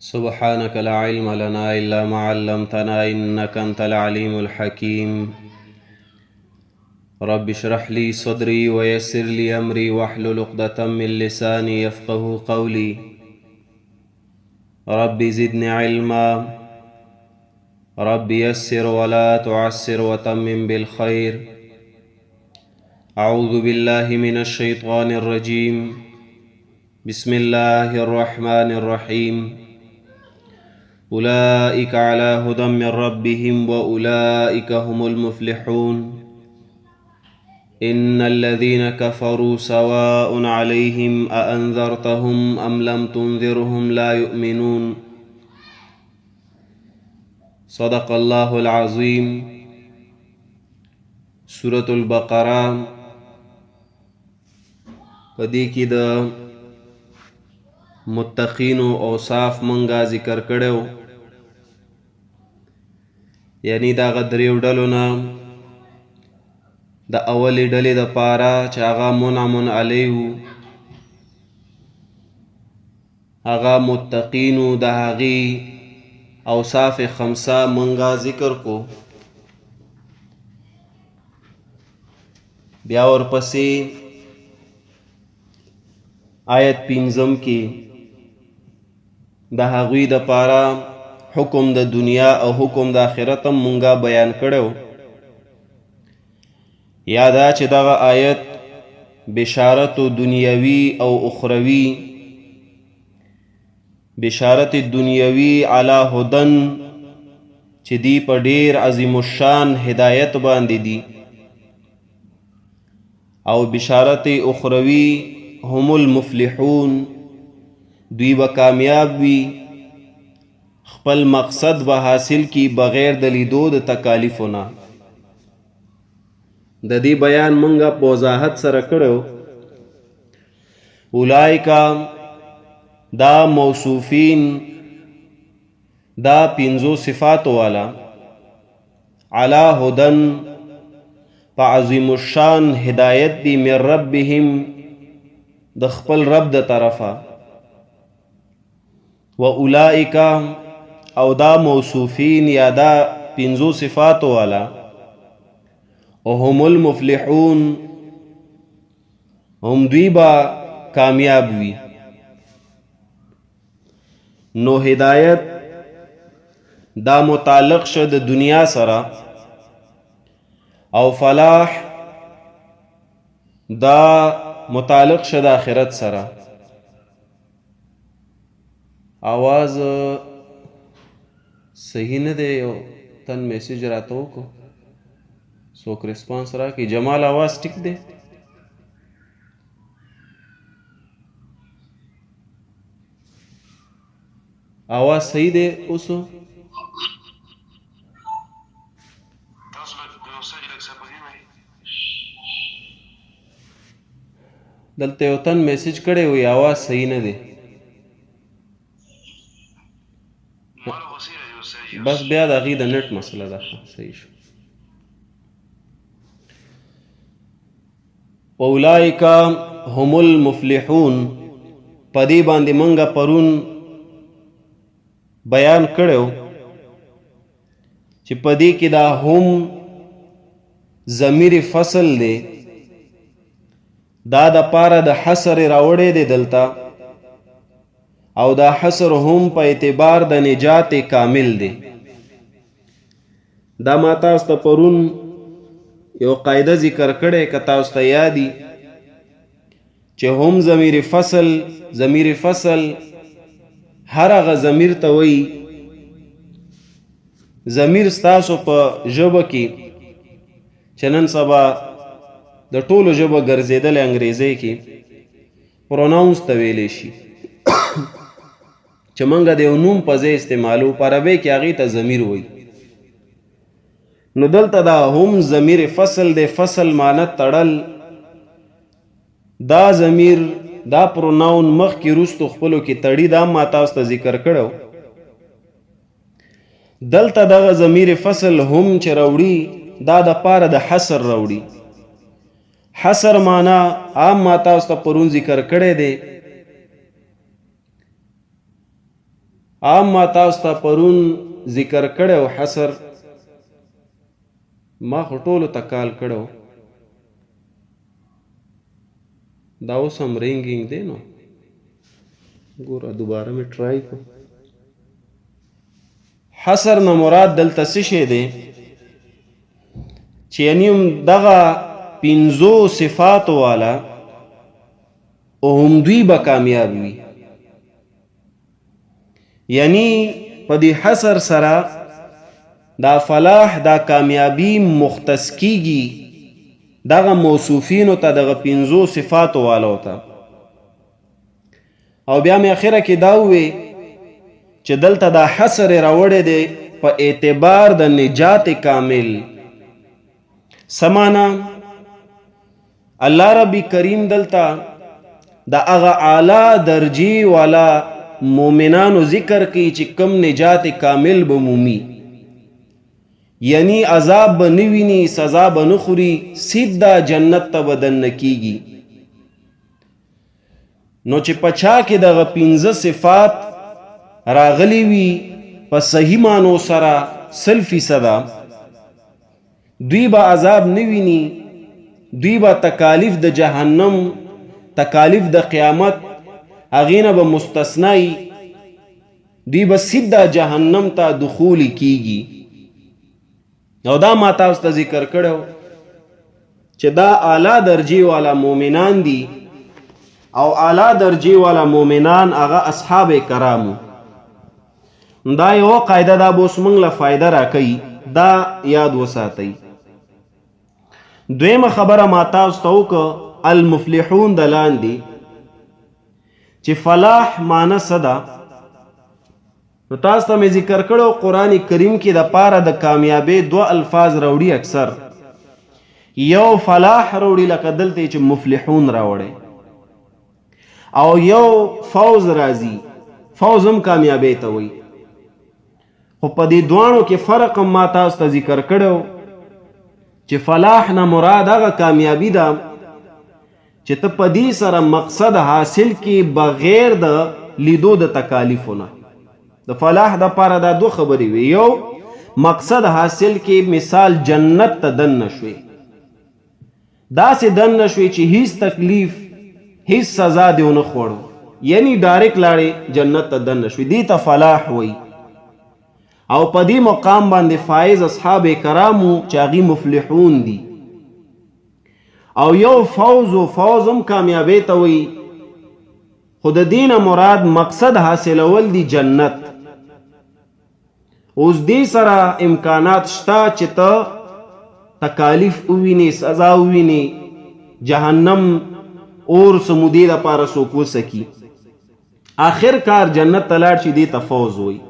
سبحانك لا علم لنا إلا ما علمتنا إنك أنت العليم الحكيم. رب اشرح لي صدري ويسر لي أمري واحلل عقدة من لساني يفقه قولي. رب زدني علما. رب يسر ولا تعسر وتمم بالخير. أعوذ بالله من الشيطان الرجيم. بسم الله الرحمن الرحيم. أولئك على هدى من ربهم وأولئك هم المفلحون. إن الذين كفروا سواء عليهم أأنذرتهم أم لم تنذرهم لا يؤمنون. صدق الله العظيم. سورة البقرة په دې کې د متقینو اوصاف منګه ذکر کړو، یعنی دا غدریو ډلو نه د اولې ډلې د پاره چې هغه منعم علیه، هغه متقینو د هغې اوصاف خمسه منګه ذکر کو. بیا ورپسې آیت پنځم کې د هغوی د پاره حکم د دنیا او حکم د آخرت هم مونږه بیان کړو. یا دا چې دغه آیت بشارت دنیوي او اخروي، بشارت دنیوي علی هدن چې دی په ډیر عظیم الشان هدایت باندې دی، او بشارت اخروي هم المفلحون، دوی به کامیاب وي، خپل مقصد به حاصل کی بغیر د لیدو د تکالیفو نه. د دې بیان مونږه په وضاحت سره کړو. اولئک دا موصوفین دا پنځو صفاتو والا علی هدن په عظیم الشان هدایت دی من ربهم د خپل رب د طرفه. و اولئک او دا موصوفین یا دا پنځو صفاتو والا هم المفلحون، هم دوی به کامیاب وي. نو هدایت دا متعلق شه د دنیا سره، او فلاح دا متعلق شه د آخرت سره. آواز صحیح نه دی، یو تن میسج راته وکړو، څوک ریسپانس راکړي. جمال آواز ټیک دی؟ آواز صحیح دی اوس؟ دلته یو تن میسج کړی وي آواز صحیح نه دی. بس بیا د هغې د نت مسله ده. صحیح شو. اولئک هم المفلحون، په دې باندې مونږه پرون بیان کړو چې په دې کې دا هم ضمیر فصل دی، دا د پاره د حصر راوړی دی دلته، او دا حصر هم په اعتبار د نجات کامل دی. دا ما تاسو ته پرون یو قاعده ذکر کړې، که تاسو ته یادي، چې هم ضمیر فصل، ضمیر فصل هر هغه ضمیر ته وایي، ضمیر ستاسو په ژبه کې چې نن سبا د ټولو ژبه ګرځېدلې انګریزۍ کې پروناونس ته ویلی شي، چې موږ د یو نوم په ځای استعمالو، په عربۍ کې هغې ته ضمیر وایي. نو دلته دا هم ضمیر فصل دی، فصل معنی تړل. دا ضمیر دا پروناون مخکې وروستو خپلو کې تړي، دا ما تاسو ته ذکر کړو. دلته دغه ضمیر فصل هم چې راوړي دا د پاره د حصر راوړي. حصر معنا عام ما تاسو ته پرون ذکر کړی دی. عام ما تاسو ته پرون ذکر کړو حصر، ما خو ټولو ته کال کړو، دا اوس هم رینګینګ دی، نو ګوره دوباره مې ټرای کو۔ حصر نه مراد دلته څه شی دی؟ چې یعنی هم دغه پنځو صفاتو والا او هم دوی به کامیاب وي، یعنی په دې حصر سره دا فلاح دا کامیابی مختص کیږي دغه موصوفینو ته، دغه پنځو صفاتو والو ته۔ او بیا مې اخره کې دا ووی چې دلته دا حصر راوړی دی په اعتبار د نجات کامل۔ سمانا الله رب کریم دلته د هغه اعلی درجی والا مؤمنانو ذکر کوي چې کم نجات کامل به مومي، یعنی عذاب به نه ویني، سزا به نه خوري، سیده جنت ته به دننه کیږي۔ نو چې په چا کې دغه پنځه صفات راغلي وي په صحیح معنو سره 100%، دوی به عذاب نه ویني، دوی به تکالیف د جهنم، تکالیف د قیامت هغې نه به مستثنی، دوی به سیده جهنم ته دخول کیږي۔ او دا ما تاسو ته ذکر کړو چې دا اعلی درجه والا مؤمنان دي، او اعلی درجه والا مؤمنان هغه اصحاب کرامو۔ دا یو قاعده دا به اوس موږ له فایده راکوي، دا یاد وساتئ۔ دویمه خبره ما تاسو ته وکړه المفلحون د لاندې چې فلاح معنی څه ده۔ نو تاسو ته مې ذکر کړو قرآن کریم کې د پاره د کامیابی دوه الفاظ راوړي اکثر، یو فلاح راوړي لکه دلته چې مفلحون راوړي، او یو فوز راځي، فوز هم کامیابی ته وایي۔ خو په دې دواړو کې فرق هم ما تاسو ته ذکر کړو چې فلاح نه مراد هغه کامیابی ده چې ته په دې سره مقصد حاصل کې بغیر د لیدو د تکالیفو نه۔ د فلاح د پاره دا دوه خبرې وي، یو مقصد حاصل کې، مثال جنت ته دننه شوې، داسې دننه شوې چې هیڅ تکلیف هیڅ سزا دې ونه خوړو، یعنی ډایرکټ لاړې جنت ته دننه شوې، دې ته فلاح وایي۔ او په دې مقام باندې فائز اصحاب کرامو چې هغوی مفلحون دي۔ او یو فوز و فوز هم کامیابی ته وایي، خو د دې نه مراد مقصد حاصلول دي جنت۔ اوس دې سره امکانات شته چې ته تکالیف ووینې، سزا ووینې، جهنم اور څه مودې دپاره څوک وسکي، آخر کار جنت ته لاړ شي، دې ته فوز وایي۔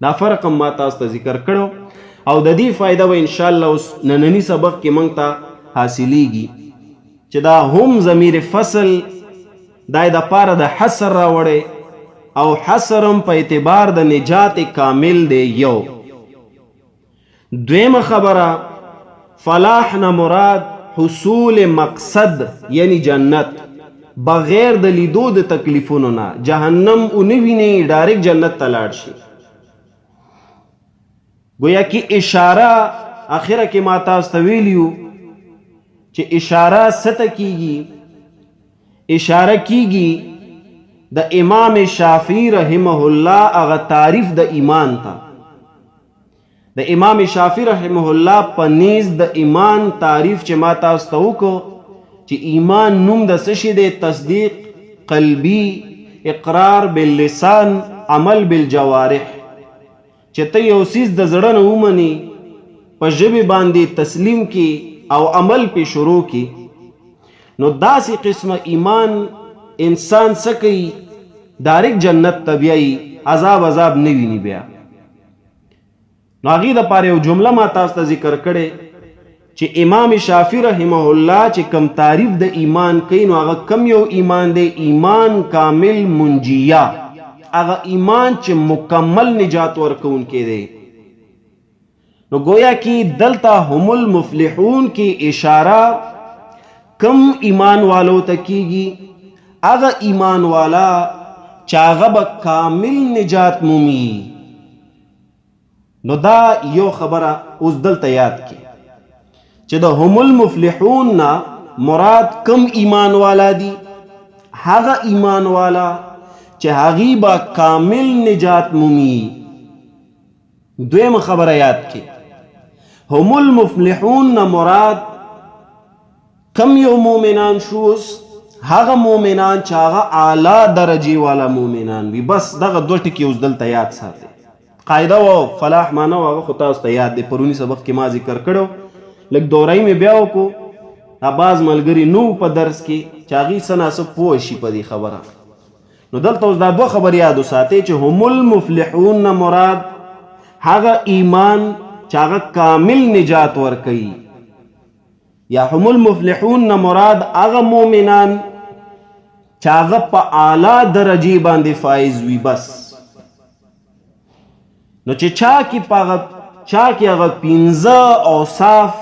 دا فرق هم ما تاسو ته ذکر کړو، او د دې فایده به انشاءالله اوس ننني سبق کې موږ ته حاصلېږي چې دا هم ضمیر فصل دا د پاره د حصر راوړی، او حصر هم په اعتبار د نجات کامل دی۔ یو دویمه خبره فلاح نه مراد حصول مقصد یعنی جنت بغیر د لیدو د تکلیفونو نه، جهنم ونه ویني، ډایرکټ جنت ته لاړ شي۔ گویا کې اشاره اخره کې ما تاسو ته ویلیو چې اشاره څه ته کیږي؟ اشاره کیږي د امام شافعي رحمه الله هغه تعریف د ایمان ته۔ د امام شافعي رحمه الله په نیز د ایمان تعریف چې ما تاسو ته وکړو چې ایمان نوم د څه شي دی؟ تصدیق قلبي، اقرار باللسان، عمل بالجوارح۔ چې ته یو څیز د زړه نه ومني، په ژبې باندې تسلیم کی او عمل پې شروع کی، نو داسې قسمه ایمان انسان څه کوي؟ ډایرکټ جنت ته بیایي، عذاب عذاب نه ویني بیا۔ نو هغې دپاره یو جمله ما تاسو ته ذکر کړې چې امام شافعي رحمه الله چې کم تعریف د ایمان کوي، نو هغه کم یو ایمان دی؟ ایمان کامل منجیه، هغه ایمان چې مکمل نجات ورکوونکی دی۔ نو گویا کې دلته هم المفلحون کې اشاره کم ایمان والو ته کیږي؟ هغه ایمان والا چې هغه به کامل نجات مومي. نو دا یو خبره اوس دلته یاد کې چې د هم المفلحون نه مراد کم ایمان والا دي، هغه ایمان والا چې هغوی به کامل نجات مومي. دویمه خبره یاد کې، هم المفلحون نه مراد کم یو مؤمنان شو؟ اوس هغه مؤمنان چې هغه اعلی درجه والا مؤمنان وي. بس دغه دوه ټکي اوس دلته یاد ساتئ. قاعده او فلاح معنی هغه خو تاسو ته یاد دی، پرونی سبق کې ما ذکر کړو، لږ دورای مې بیا وکړو. دا بعض ملګري نو په درس کې چې هغوی څه ناڅه پوه شي په دې خبره. نو دلته اوس دا دوه خبرې یاد وساتئ چې هم المفلحون نه مراد هغه ایمان چې هغه کامل نجات ورکوي، یا هم المفلحون نه مراد هغه مؤمنان چې هغه په اعلی درجه باندې فایز وي. بس نو چې چا کې پاغه چا کې هغه پنځه اوصاف،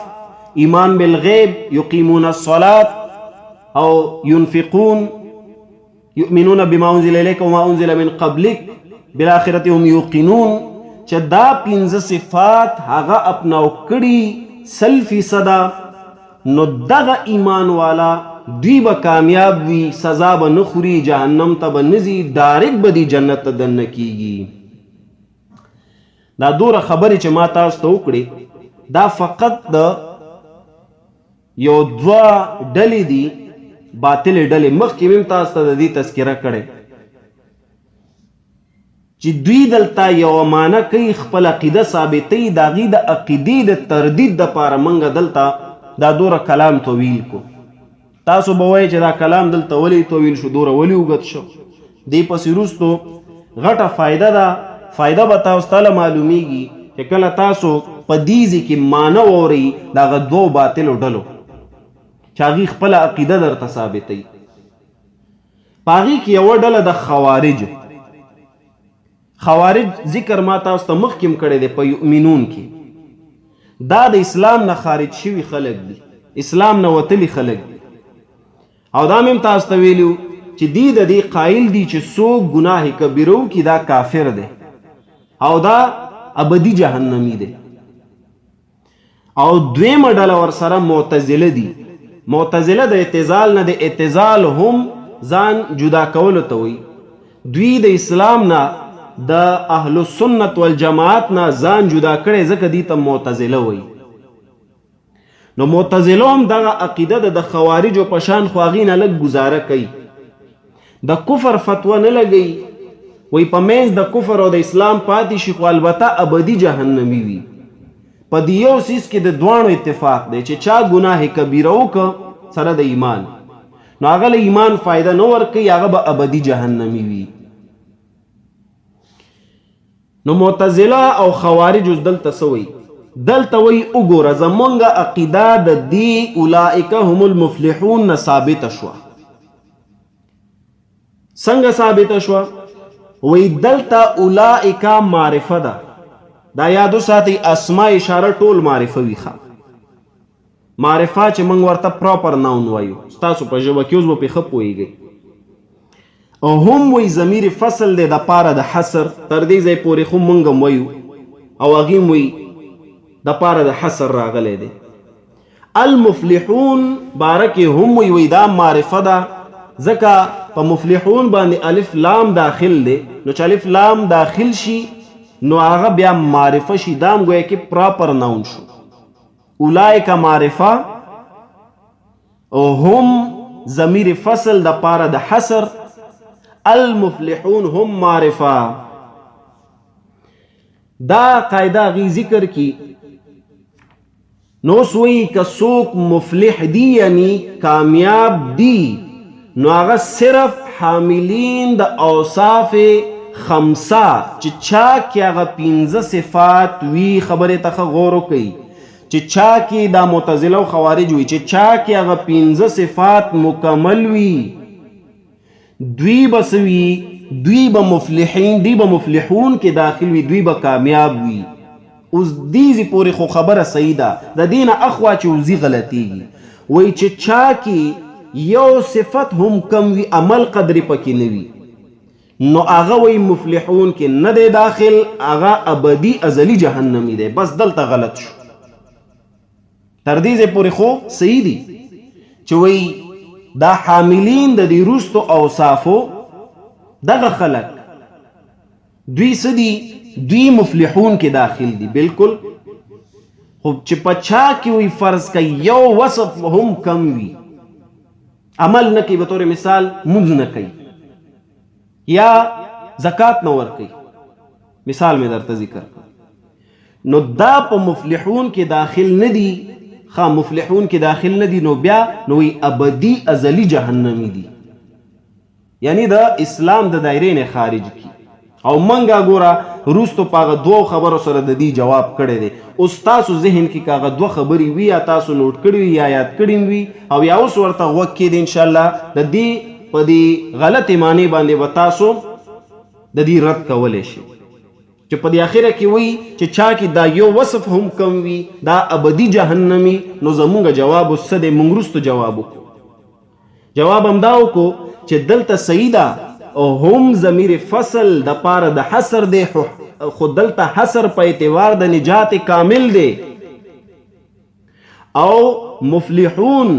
ایمان بالغیب، یقیمون الصلاة او ينفقون، یؤمنون بما انزل الیک وما انزل من قبلک، بالآخرة هم یوقنون، چې دا پنځه صفات هغه اپناو کړي 100%، نو دغه ایمان والا دوی به کامیاب وي، سزا به نه خوري، جهنم ته به نه ځي، ډایرکټ به دی جنت ته دننه کیږي. دا دوره خبرې چې ما تاسو ته وکړې، دا فقط د یو دوه ډلې دي، باطلې ډلې. مخکې مې تاسو ته د دې تذکره کړې چې دوی دلته یوه معنی کوي، خپل عقیده ثابتوي. د هغوی د عقیدې د تردید دپاره موږ دلته دا دوره کلام طویل کو. تاسو به وایئ چې دا کلام دلته ولې طویل شو، دوره ولې اوږد شو؟ دې پسې وروستو غټه فایده ده. فایده به تاسو ته معلومیږي چې کله تاسو په دې ځای کې معنی واورئ د هغه دوو باطلو ډلو چې هغوی خپله عقیده درته ثابتوي. په هغې کې یوه ډله د خوارج، خوارج ذکر ما تاسو ته مخکې هم کړی دی په یؤمنون کې. دا د اسلام نه خارج شوي خلک دي، اسلام نه وتلي خلک دي. او دا مې هم تاسو ته ویلي چې دی د دې قایل دي چې څوک ګناه کبیره وکړي دا کافر دی او دا ابدي جهنمي دی. او دویمه ډله ورسره معتزله دي. معتزله د اعتزال نه د اعتزال هم ځان جدا کولو ته وایي. دوی د اسلام نه، د اهل السنت والجماعت نه ځان جدا کړی، ځکه دوی ته معتزله وایي. نو معتزله هم دغه عقیده ده د خوارجو په شان، خو هغې نه لږ ګزاره کوي، د کفر فتوا نه لګوي، وایي په منځ د کفر او د اسلام پاتې شي، خو البته ابدي جهنمي وي. په دې یو څیز کې د دواړو اتفاق دی چې چا ګناه کبیره وکړه سره د ایمان، نو هغه له ایمان فایده نه ورکوي، هغه به ابدي جهنمي وي. نو معتزله او خوارج اوس دلته څه وایي؟ دلته وایي وګوره زمونږ عقیده د دې اولئک هم المفلحون نه ثابته شوه. څنګه ثابته شوه؟ وایي دلته اولئک معرفه ده. دا یاد وساتئ، اسما اشاره ټول معرفه وي. ښه معرفه چې موږ ورته پراپر ناون وایو، ستاسو په ژبه کې اوس به پرې ښه پوهېږئ. او هم وایي ضمیر فصل دی د پاره د حصر، تر دې ځای پورې خو موږ هم وایو او هغې هم وایي د پاره د حصر راغلی دی. المفلحون باره کې هم وایي، وایي دا معرفه ده، ځکه په مفلحون باندې الف لام داخل دی، نو چې الف لام داخل شي نو هغه بیا معرفه شي، دا هم ګویا کې پراپر ناون شو. اولئک معرفه او هم ضمیر فصل د پاره د حصر، المفلحون هم معرفه. دا قاعده غي ذکر کی. نو سوی که څوک مفلح دی یعنی کامیاب دی، نو هغه صرف حاملین د اوصاف خمسه چې چا کې هغه پنځه صفات وي. خبرې ته ښه غور وکړئ چې چا کې دا معتزله او خوارج وي، چې چا کې هغه پنځه صفات مکمل وي، دوی به څه وي؟ دوی به مفلحین، دوی به مفلحون کې داخل وي، دوی به کامیاب وي. اوس دې ځای پورې خو خبره صحیح ده، د دې نه اخوا چې وځي غلطیږي. وایي چې چا کې یو صفت هم کم وي، عمل قدرې پکې نه وي، نو هغه وی مفلحون کې نه دی داخل، هغه ابدي ازلی جهنمی دی. بس دلته غلط شو. تر دې ځای پورې خو صحیح دي چې وی دا حاملین د دې روستو اوصافو دغه خلک دوی څه دي؟ دوی مفلحون کې داخل دي بالکل. خو چې په چا کې وي فرض که یو وصف هم کم وي، عمل نه کوي، به طور مثال مونځ نه کوي یا زکات نه ورکوي، مثال مې درته ذکر کړ، نو دا په مفلحون کې داخل نه دي. خا مفلحون کې داخل نه دي، نو بیا نو وی ابدي ازلی جهنمی دي، یعنی د اسلام د دایرې نه خارج کی. او منګه ګوره روستو پاغه دوو خبرو سره د دې جواب کړی دی. اوس تاسو ذهن کې کاغه دوه خبرې وي، یا تاسو نوټ کړي وي، یا یاد کړي وي، او یا اوس ورته غوږ کېدی، ان شاء الله د دې په دې غلطې معنی باندې به تاسو د دې رد کولی شئ چې په دې اخره کې وایي چې چا کې دا یو وصف هم کم وي دا ابدي جهنمي. نو زمونږ جواب اوس څه دی؟ مونږ وروسته جواب وکړو. جواب هم دا وکړو چې دلته صحیح ده هم ضمیر فصل د پاره د حصر دی، خو دلته حصر په اعتبار د نجات کامل دی. او مفلحون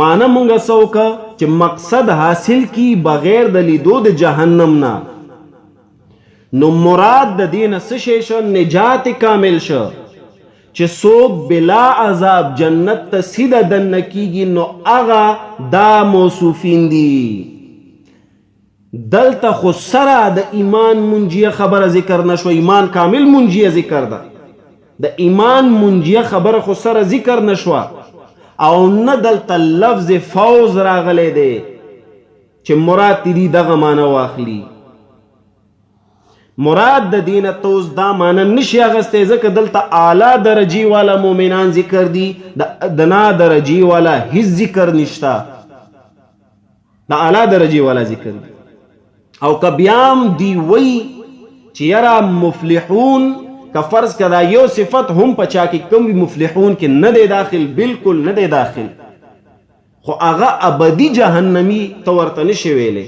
معنی مونږ څه وکړه چې مقصد حاصل کی بغیر د لیدو د جهنم نه، نو مراد د دین څه شی شو؟ نجات کامل شو. چې څوک بلا عذاب جنت ته سیده دننه کیږي نو هغه دا موصوفین دي. دلته خو سره د ایمان منجیه خبره ذکر نشو، ایمان کامل منجیه ذکر ده، د ایمان منجیه خبره خو سره ذکر نشوه، او نه دلته لفظ فوز راغلی دی چې مراد دې دغه معنی واخلي. مراد د دینه توز دا معنی نشي اغستې، ځکه دلته اعلی درجی والا مؤمنان ذکر دي، د ادنا درجی والا هیڅ ذکر نشتا، د اعلی درجی والا ذکر دي. او که بیام دی وی چې یرا مفلحون که فرض کدا یو صفت هم په چا کې کم وي مفلحون کې نه دی داخل، بالکل نه دی داخل، خو هغه ابدي جهنمی ته ورته نشي ویلی.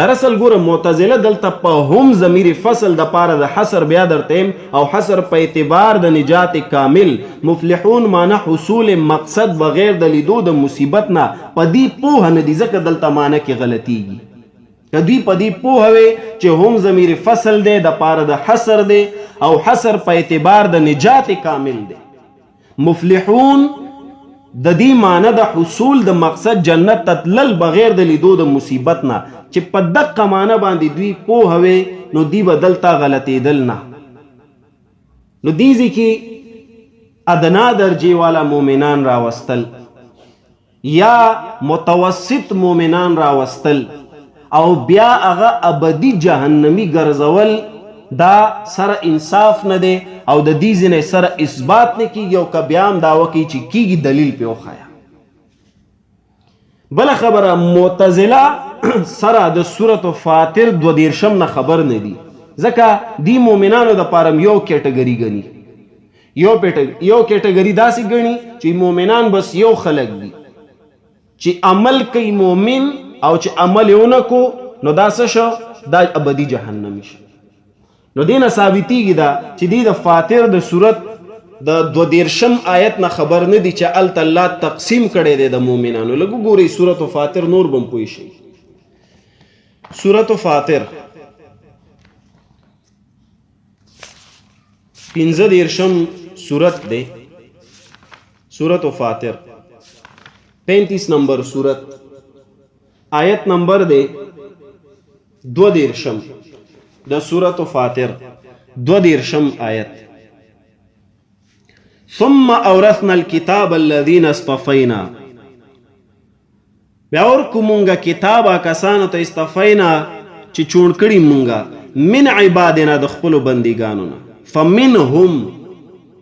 دراصل ګوره معتزله دلته په هم ضمیر فصل د پاره د حصر بیا درته یم، او حصر په اعتبار د نجات کامل، مفلحون معنی حصول مقصد بغیر د لیدو د مصیبت نه، په دې پوهه نه دي، ځکه دلته معنی کې غلطیږي. که دوی په دې پوهه وي چې هم ضمیر فصل دی د پاره د حصر دی، او حصر په اعتبار د نجات کامل دی، مفلحون د دې معنی د حصول د مقصد جنت ته تلل بغیر د لیدو د مصیبت نه، چې په دقه معنی باندې دوی پوه وي نو دوی به دلته غلطېدل نه. نو دې ځای کې ادنا درجې والا مؤمنان راوستل یا متوسط مؤمنان راوستل او بیا هغه ابدي جهنمی ګرځول، دا سره انصاف نه دی، او د دې ځینې سره اثبات نه کیږي. او که بیا هم دعوه کوي چې کیږي، دلیل پې وښیه. بله خبره، معتزله سره د سورة فاطر 32 نه خبر نه دي، ځکه دی مؤمنانو د پاره یو کیټګری ګڼي، یو کیټګری داسې ګڼي چې مؤمنان بس یو خلک دي چې عمل کوي مؤمن، او چې عمل یې ونه کو نو دا څه شو؟ دا ابدي جهنمي شو. نو دې نه ثابتېږي دا چې دی د فاطر د سورت د 32 آیت نه خبر نه دي چې هلته الله تقسیم کړی دی د مؤمنانو. لږ وګورئ سورت فاطر، نور به هم پوه شئ. سورت فاطر 35 سورت دی، سورت فاطر 35 نمبر سورت، آیت نمبر دی 32 د سورت فاطر 32 آیت. ثم اورثنا الكتاب الذين اصطفينا، بیا ورکو مونږه کتاب کسانو ته استفینا چې چوڼ کړي مونږه من عبادنا د خپلو بندګانو نه، فمنهم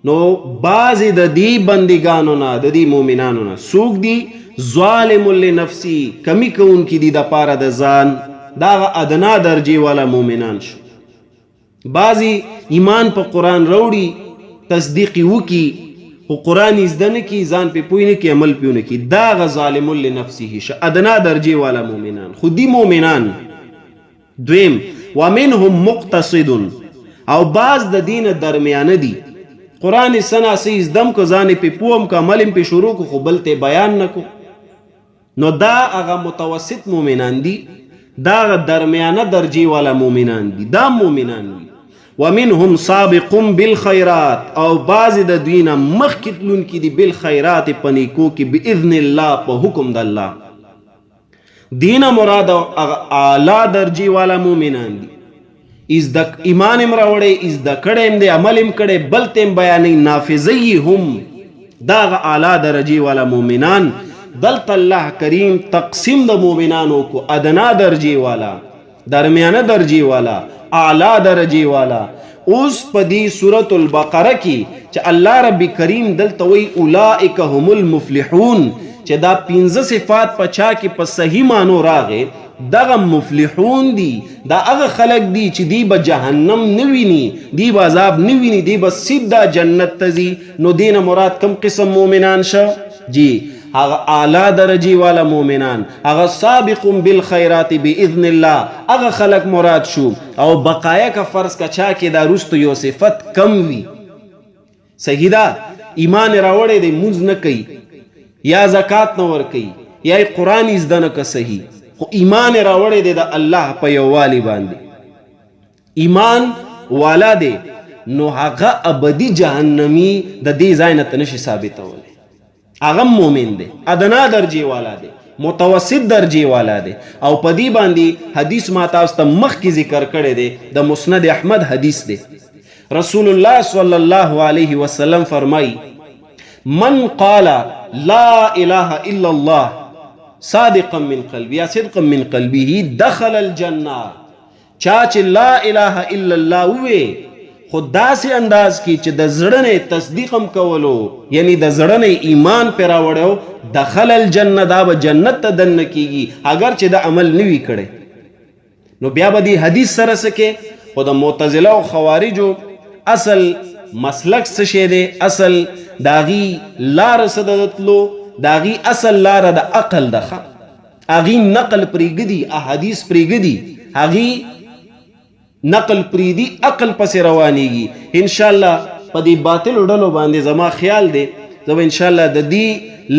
نو بعضې د دې بندګانو نه، د دې مؤمنانو نه څوک دي؟ ظالم لنفسي، کمی کوونکي دي د پاره د ځان، دا هغه ادنا درجې والا مؤمنان شو. بعضې ایمان په قرآن راوړي، تصدیق یې وکړي، خو قرآن یې زده نه کړي، ځان پې پوه نه کړي، عمل پې ونه کړي، دا هغه ظالم لنفسه شه، ادنا درجې والا مؤمنان. خو دي مؤمنان دویم، ومنهم مقتصد، او بعض د دین درمیانه دي. قرآن سنا سي زدم کو، ځان په پوم کو، عمل په شروع کو، خو بل ته بیان نکو. نو دا هغه متوسط مؤمنان دي، دا هغه درمیانه درجه والا مؤمنان دي، دا مؤمنان وي. ومنهم سابق بالخيرات، او بعض د دوی نه مخکې تلونکي دي، بالخيرات په نیکو کې، باذن الله په حکم د الله. دینه مراد هغه اعلی درجه والا مؤمنان دي. از د ایمان هم راوړی، از د کړی هم دی، عمل هم کړی، بل ته هم بیانوي، نافذوي هم. دا هغه اعلی درجه والا مؤمنان. دلته الله کریم تقسیم د مؤمنانو کو، ادنا درجه والا، درمیانه درجه والا، اعلی درجه والا. اوس په دې سورة البقره کې چې الله رب کریم دلته وایي اولئک هم المفلحون، چې دا پنځه صفات په چا کې په صحیح معنو راغې، دغه مفلحون دي. دا هغه خلک دي چې دی به جهنم نه ویني، دی به عذاب نه ویني، دی به سیده جنت ته ځي. نو دینه مراد کم قسم مؤمنان شه؟ جی، هغه اعلی درجه والا مؤمنان، هغه سابق بالخيرات باذن الله، هغه خلق مراد شو. او بقایا کا فرض کا چا کې دا رستو یو صفت کم وي، صحیح ده، ایمان راوړی دی، مونځ نه کوي یا زکات نه ور کوي یا قرآن زده نه که، صحیح، خو ایمان راوړی دی د الله په یووالي باندې، ایمان والا دی، نو هغه ابدي جهنمی د دې ځای نه ته نشي ثابتولی. هغه مؤمن دی، ادنا درجه والا دی، متوسط درجه والا دی. او په دې باندې حدیث ما تاسو ته مخکې ذکر کړی دی، د مسند احمد حدیث دی. رسول الله صلی الله علیه وسلم فرمای: من قال لا اله الا الله صادقا من قلبه یا صدقا من قلبه دخل الجنه. چا چې لا اله الا الله وې، خو داسې انداز کې چې د زړه نه تصدیق هم کولو، یعنی د زړه نه ایمان پر راوړو، دخل الجنه، دا به جنت ته دننه کیږي، اگر چې د عمل نه وي کړی. نو بیا به دی حدیث سره سکه. خو د معتزله او خوارجو اصل مسلک څه شی دی؟ اصل داغي لار څه د تلو؟ داغي اصل لار د عقل ده. هغي نقل پرېږدي، احادیث پرېږدي، هغي نقل پریدي، عقل پسې روانیږي. ان شاء الله په دې باطل ډلو باندې زما خیال دی، زه به ان شاء الله د دې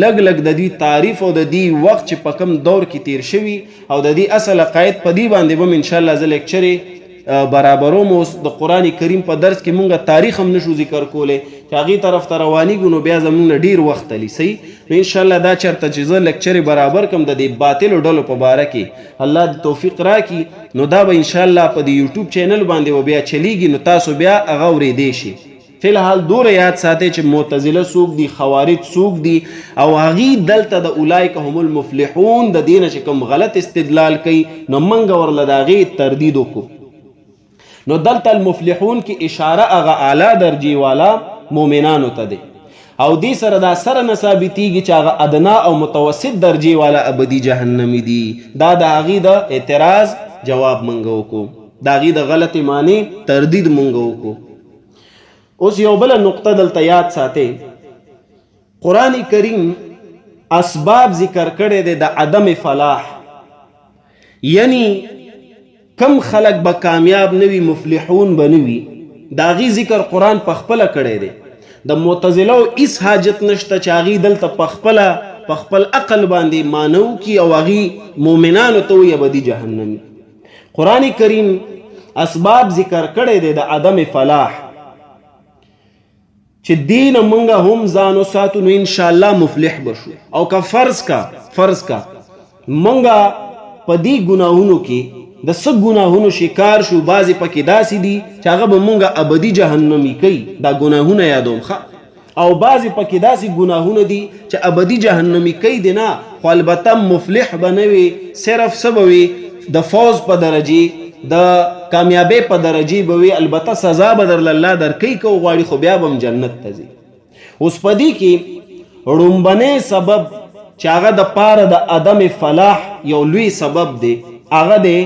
لګ لګ د دې تعریف او د دې وخت چې په کم دور کې تیر شوی او د دې اصل عقاید، په دې باندې به ان شاء الله زه لیکچرې برابروم. اوس د قرآن کریم په درس کې مونږه تاریخ هم نشو ذکر کولی، چې هغې طرف ته روانیږو نو بیا زمونږ نه ډیر وخت علی. صحیح، نو ان شاء الله دا چرته چې زه لیکچرې برابر کم د دې باطلو ډلو په باره کې، الله دې توفیق راکړي، نو دا به ان شاء الله په دې یوټیوب چینل باندې و بیا چلیږي، نو تاسو بیا هغه اورېدی شئ. فی الحال دوره یاد ساتئ چې معتزله څوک دي، خوارج څوک دي، او هغوی دلته د اولئک هم المفلحون د دې نه چې کوم غلط استدلال کوي، نو موږ ورله د هغې تردید وکړو. نو دلته المفلحون کې اشاره هغه اعلی درجې والا مؤمنانو ته دی، او دې سره دا سره نه ثابتېږي چې هغه ادنا او متوسط درجې والا ابدي جهنمي دي. دا د هغې د اعتراض جواب مونږ وکړو، د هغې د غلطې معنی تردید مونږ وکړو. اوس یو بله نقطه دلته یاد ساتئ. قرآن کریم اسباب ذکر کړی دی د عدم فلاح، یعنی کم خلک به کامیاب نه وي، مفلحون به نه وي، د هغې ذکر قرآن په خپله کړی دی. د معتزله هیڅ حاجت نشته چې هغې دلته په خپله په خپل عقل باندې معنی وکړي او هغې مؤمنانو ته وایي ابدي جهنمي. قرآن کریم اسباب ذکر کړی دی د عدم فلاح، چې دین مونږ هم ځان وساتو نو ان شاء الله مفلح بشو. او که فرض کا مونږ په دې ګناهونو کې د څه ګناهونو شکار شو، بعضې پکې داسې دي چې هغه به مونږ ابدي جهنمي کوي، دا ګناهونه یادوم ښه، او بعضې پکې داسې ګناهونه دي چې ابدي جهنمي کوي دي نه، خو البته مفلح به نه وي، صرف څه به وي؟ د فوز په درجې، د کامیابۍ په درجې به وي، البته سزا به درله الله درکوي که وغواړي، خو بیا به هم جنت ته ځي. اوس په دې کې ړومبنی سبب چې هغه د پاره د عدم فلاح یو لوی سبب دی، هغه دی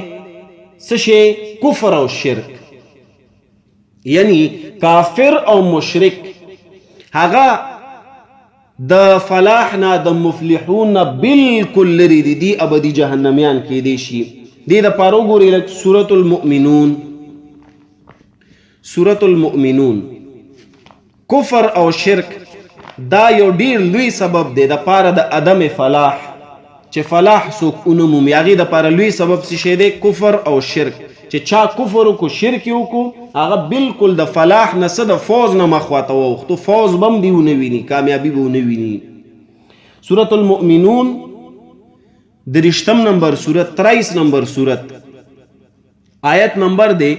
څه شی؟ کفر او شرک. یعنی کافر او مشرک هغه د فلاح نه، د مفلحون نه بالکل لرې دي، دي ابدي جهنميان کېدی شي. دې د پاره وګورئ لږ سورة المؤمنون. سورة المؤمنون، کفر او شرک دا یو ډیر لوی سبب دی د پاره د عدم فلاح، چې فلاح څوک ونه مومي. هغې د پاره لوی سبب څه شی دی؟ کفر او شرک. چې چا کفر وکړو، شرک یې وکړو، هغه بالکل د فلاح نه څه د فوز نه مخ خواته واوښتو، فوز به هم دی ونه ویني، کامیابي به ونه ویني. سورة المؤمنون درشتم نمبر سورت، 23 نمبر سورت، آیت نمبر دی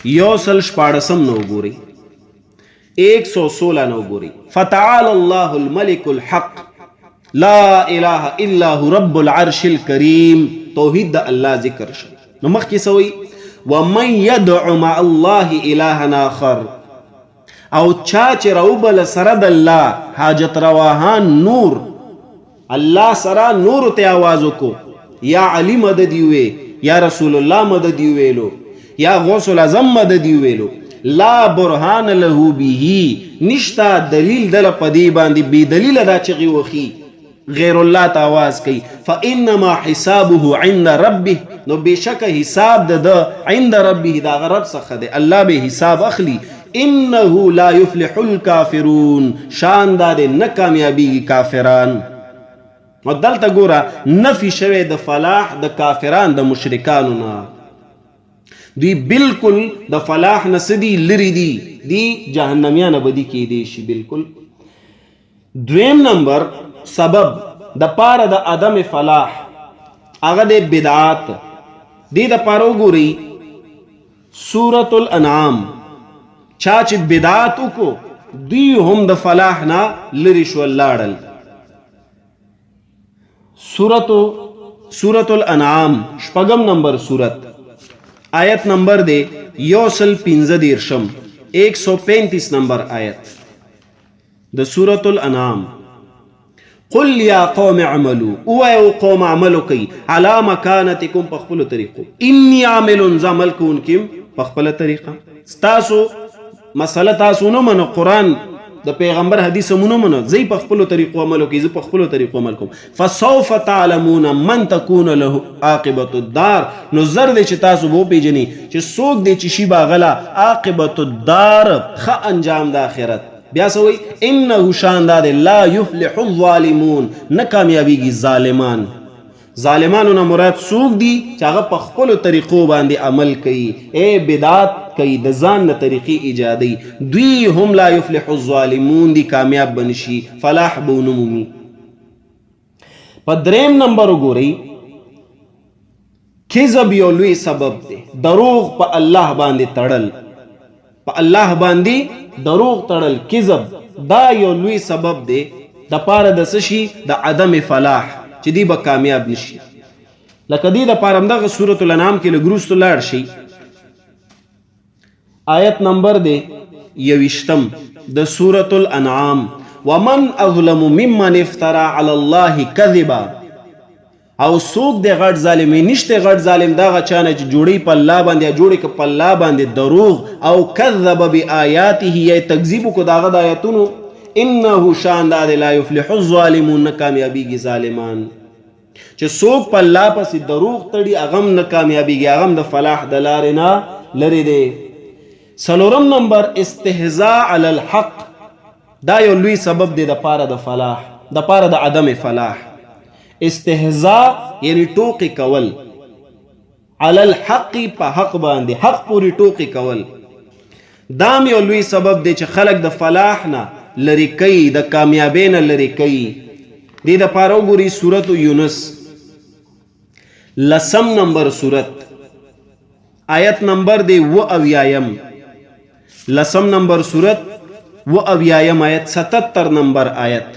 116 نه وګورئ، 116 نه وګورئ. فتعال الله الملك الحق لا اله الا هو رب العرش الكريم. توحید د الله ذکر شو. نو مخکې سوی ومن يدع مع الله الها اخر، او چا چې راوبل سره د الله حاجت رواهان نور، الله سره نور ته आवाज وکړو، یا علی مدد وی، یا رسول الله مدد ویلو، یا غوث الاعظم مدد ویلو، لا برهان له به، نشتا دلیل دل پدی باندې، بی دلیل دا چغي وخی غیر الله ته आवाज کوي، فانما حسابه عند ربه، نو بشک حساب د عند ربه، دا رب څخه دی، الله به حساب اخلي. انه لا يفلح الكافرون، شان دا دی نه کامیابیږي کافران. نو دلته ګوره نفي شوی د فلاح د کافران د مشرکانو نه، دوی بالکل د فلاح نه سدي لري دي، دی جهنميان بدی کې دي شي بالکل. دویم نمبر سبب د پاره د عدم فلاح هغه د بدعات دی. د پاره وګوري سورۃ الانعام، چا چې بدعات وکړو دوی هم د فلاح نه لري شو لاړل. سورۃ الانعام شپږم نمبر سورت، آیت نمبر دی 135، 135 نمبر آیت د سورۃ الانعام. قل یا قوم اعملوا، او او قوم عملو کوي، علی مکانتکم، په خپل طریقو، انی عامل، زعمل کوونکم په خپل طریقه. تاسو مسله تاسو نه منو، قران د پیغمبر حدیث مونږ منو، زی په خپل طریقو عملو کوي، زه په خپل طریقو عمل کوم. فسوف تعلمون من تكون له عاقبت الدار، نو زر دې چې تاسو وو پیژني چې څوک دې چې شی باغلا عاقبت الدار، خ انجام د آخرت. بیا سوی انه شان داد لا یفلح الظالمون، نه کامیابیږي ظالمان. ظالمانو نه مراد څوک دي؟ چې هغه په خپلو طریقو باندې عمل کوي، ای بدعت کوي، د ځان نه طریقې ایجادوي، دوی هم لا یفلح الظالمون دي، کامیاب به نشي، فلاح به ونه مومي. په دریم نمبر وګورئ، کذب یو لوی سبب دی، دروغ په الله باندې تړل، په الله باندې دروغ تړل، کذب دا یو لوی سبب دی د پاره د سشي د عدم فلاح، چې دی به کامیاب نشي. لکه دی د پاره دغه سورۃ الانعام کې لګروست لاړ شي، آیت نمبر دی 21 د سورۃ الانعام. ومن اظلم ممن افترا علی الله كذبا، او څوک د غټ ظالم؟ نشته غټ ظالم دا چانه چې جوړی په الله باندې، جوړی ک په الله باندې دروغ، او کذب بیااته، یا تکذیب کو داغه د آیاتونو. انه شان دا لا یفلح الظالمون، نه کامیابیږي ظالمان. چې څوک په الله پسې دروغ تړي هغه هم نه کامیابیږي، هغه هم د فلاح د لارې نه لرې دی. څلورم نمبر استهزاء علی الحق، دا یو لوی سبب دی د پاره د فلاح، د پاره د عدم فلاح. استهزاء یعنی ټوقې کول، علی الحق، په حق باندې، حق پوری ټوقې کول، دام یو لوی سبب دی چې خلک د فلاح نه لرې کوي، د کامیابۍ نه لرې کوي. دې د پاره وګوري سورت یونس لسم نمبر سورت، آیت نمبر دی 79، لسم نمبر سورت 79 آیت، 77 نمبر آیت.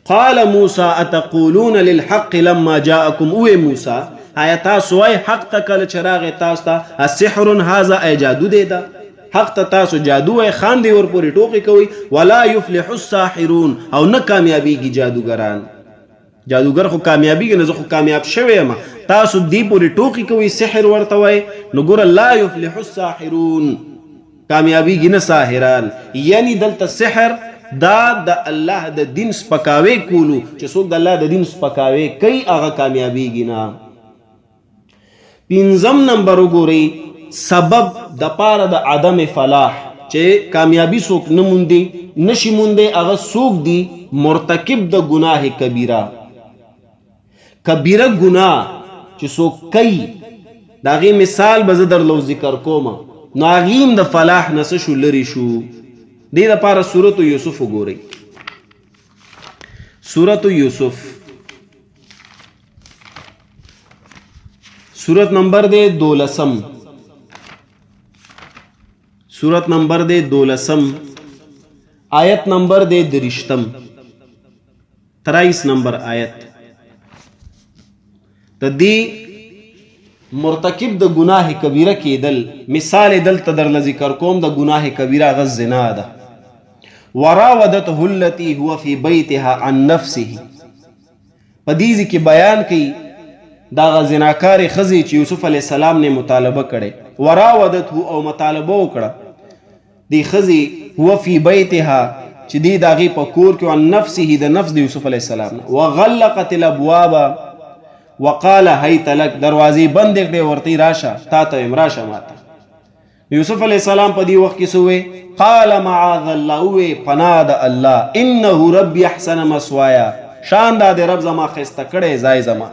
قال موسی اتقولون للحق لما جاءكم، او موسی آیا تاسو وای حق ته کله چې راغی تاسو ته، اسحر هذا، ای جادو دی دا؟ حق ته تاسو جادو وای، خاندي ور پورې ټوقې کوي. ولا یفلح الساحرون، او نه کامیابیږي جادوګران. جادوګر خو کامیابیږي نه، زه خو کامیاب شوی یم، تاسو دی پورې ټوقې کوي، سحر ورته وای. نو ګوره لا یفلح الساحرون، کامیابیږي نه ساحران، یعنی دلته سحر دا د الله د دین سپکاوی کولو، چې څوک د الله د دین سپکاوی کوي هغه کامیابیږي نه. پنځم نمبر وګورئ، سبب د پاره د عدم فلاح چې کامیابی څوک نه موندي، نشي موندي، هغه څوک دي؟ مرتکب د ګناه کبیره. کبیره ګناه چې څوک کوي، د هغې مثال به زه درله ذکر کوم، نو هغې هم د فلاح نه څه شو؟ لرې شو. دې دپاره سورت یوسف وګورئ، سورت یوسف، سورت نمبر دی دولسم، سورت نمبر دی دولسم، آیت نمبر دی درشتم، 23 نمبر آیت. د دې مرتکب د ګناه کبیره کېدل مثال دلته درله ذکر کوم. د ګناه کبیره هغه زنا ده. وراودته التي هو في بيتها عن نفسه، په دې ځای کې بیان کوي دغه زناکارې ښځې چې یوسف علیه السلام نه مطالبه کړې. وراودته، او مطالبه وکړه دې ښځې، هو فی بیتها، چې دی د هغې په کور کې، عن نفسه، د نفس د یوسف علیه السلام نه، وغلقت الابواب وقال هیت لک، دروازې بندې کړې، ورته راشه، تا ته وایم راشه ماته. یوسف علیه السلام په دې وخت کې څه وې؟ قال معاذ الله، وې پناه د الله، انه ربي احسن مسوایا، شان دا د رب زما خسته کړی ځای، زما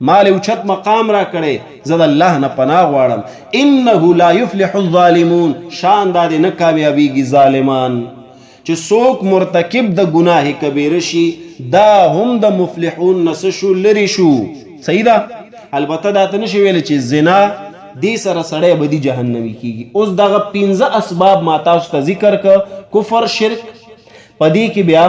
مال اوچت مقام را کړی، زه د الله نه پناه غواړم، انه لا یفلح الظالمون، شان دا د نه کامیابیږي ظالمان. چې څوک مرتکب د ګناه کبیره شي، دا هم د مفلحون نه څه شو؟ لرې شو. صحیح ده. البته دا ته نشي ویلی چې زنا دې سره سړی ابدي جهنمي کیږي. اوس دغه پنځه اسباب ما تاسو ته ذکر ک: کفر، شرک، په دې کې بیا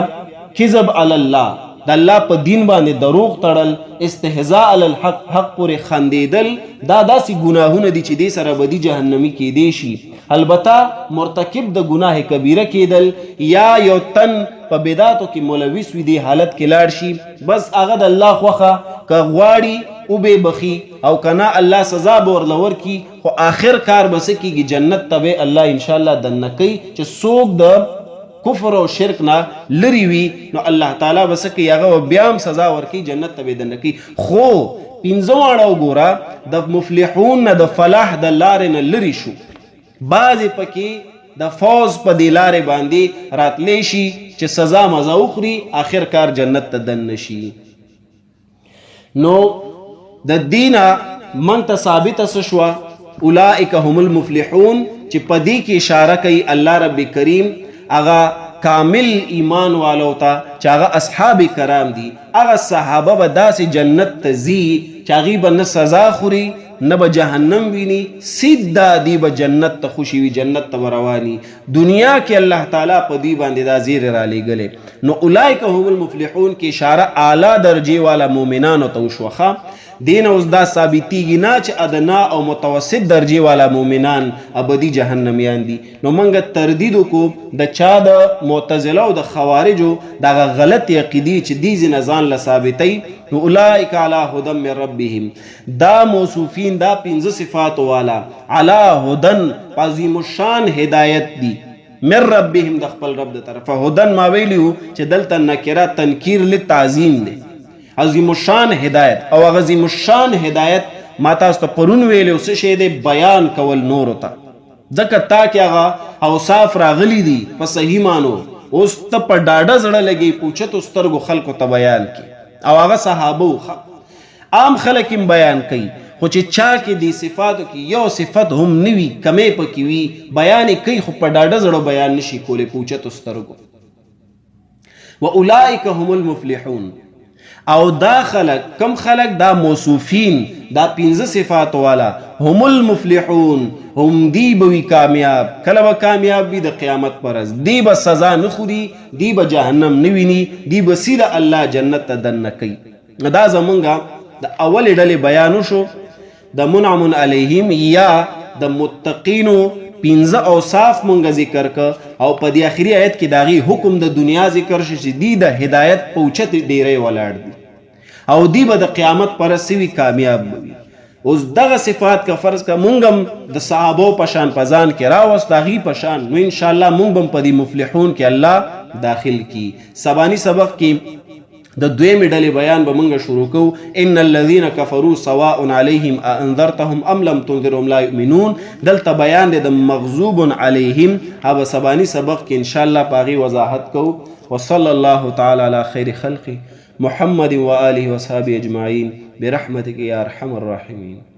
کذب علی الله، د الله په دین باندې دروغ تړل، استهزاء علی الحق، حق پورې خندېدل. دا داسې ګناهونه دي چې دې سره ابدي جهنمي کېدی شي. البته مرتکب د ګناه کبیره کېدل یا یو تن په بدعاتو کې ملوث وي، دې حالت کې لاړ شي، بس هغه د الله خوښه، که غواړي وبې بخي او که نه الله سزا به ورله ورکړي، خو آخر کار به څه کېږي؟ جنت ته به الله انشاءالله دننه کوي. چې څوک د کفر او شرک نه لري وي، نو الله تعالی به څه کوي؟ هغه به بیا هم سزا ورکوي، جنت ته به یې دننه کوي. خو پنځه واړه وګوره، د مفلحون نه، د فلاح د لارې نه لري شو. بعضې پکې د فوز په دې لارې باندې راتلی شي چې سزا مزه وخوري، آخر کار جنت ته دننه شي. نو د دینه من ته ثابته څه شوه؟ اولئک هم المفلحون، چې په دې کې اشاره کوي الله رب کریم هغه کامل ایمان والو ته چې هغه اصحاب کرام دي. هغه صحابه به داسې جنت ته ځي چې هغوی به نه سزا خوري، نه به جهنم ویني، سیده دی به جنت ته خوشي وي، جنت ته به رواني. دنیا کې الله تعالی په دوی باندې دا زیری رالیږلی. نو اولئک هم المفلحون کې اشاره اعلی درجې والا مؤمنانو ته وشوه. ښه، دین اوس دا ثابتیږي نه چې ادنا او متوسط درجې والا مؤمنان ابدي جهنميان دي. نو موږ تردید وکړو د چا؟ د معتزله او د خوارجو دغه غلط عقیدې چې دې ځینه ځان له ثابتوي. نو اولئک علی هدى من ربهم، دا موصوفین، دا پنځه صفات والا، علی هدن، عظیم الشان هدایت دي، من ربهم، د خپل رب د طرفه. هدن ما ویلیو چې دلته نکره تنکیر للتعظیم دی، عظیم الشان هدایت. او هغه عظیم الشان هدایت ما تاسو ته پرون ویلو څه شی دی؟ بیان کول نورو ته، ځکه تا کې هغه اوصاف راغلي دي په صحیح معنو، اوس ته په ډاډه زړه لګي په اوچتو سترګو خلکو ته بیان کی. او هغه صحابه، عام خلک هم بیان کوي، خو چې چا کې دې صفاتو کې یو صفت هم نه وي، کمی پکې وي، بیان یې کوي خو په ډاډه زړه بیان نشي کولی په اوچتو سترګو. و اولئک هم المفلحون. او دا خلق، کم خلق؟ دا موصوفین، دا پنځه صفات والا، هم المفلحون، هم دی به وي کامیاب. کله به کامیاب وي؟ د قیامت پر ورځ. دی به سزا نه خوري، دی به جهنم نه ویني، دی به سیده الله جنت ته دننه کوي. دا زمونږ د اولې ډلې بیان وشو، د منعم علیهم یا د متقینو پنځه اوصاف مونږ ذکر ک، او په دې اخري آیت کې داغي حکم د دنیا ذکر شي چې دی د هدایت په اوچت ډیری ولاړ دي او دی به د قیامت پر سوي کامیاب وي. اوس دغه صفات که فرض که مونږ هم د صحابو په شان په ځان کې راوست، هغوی په شان، نو انشاءالله مونږ به هم په دې مفلحون کې الله داخل کی. سبانی سبق کې د دویمې ډلې بیان به مونږ شروع کوو. ان الذين كفروا سواء عليهم انذرتهم ام لم تنذرهم لا يؤمنون. دلته بیان دی د مغضوب عليهم، هغه سبانی سبق کې ان شاء الله پاغي وضاحت کوو. وصلى الله تعالى على خير خلقه محمد وآله وصحبه اجمعين برحمتك يا ارحم الراحمين.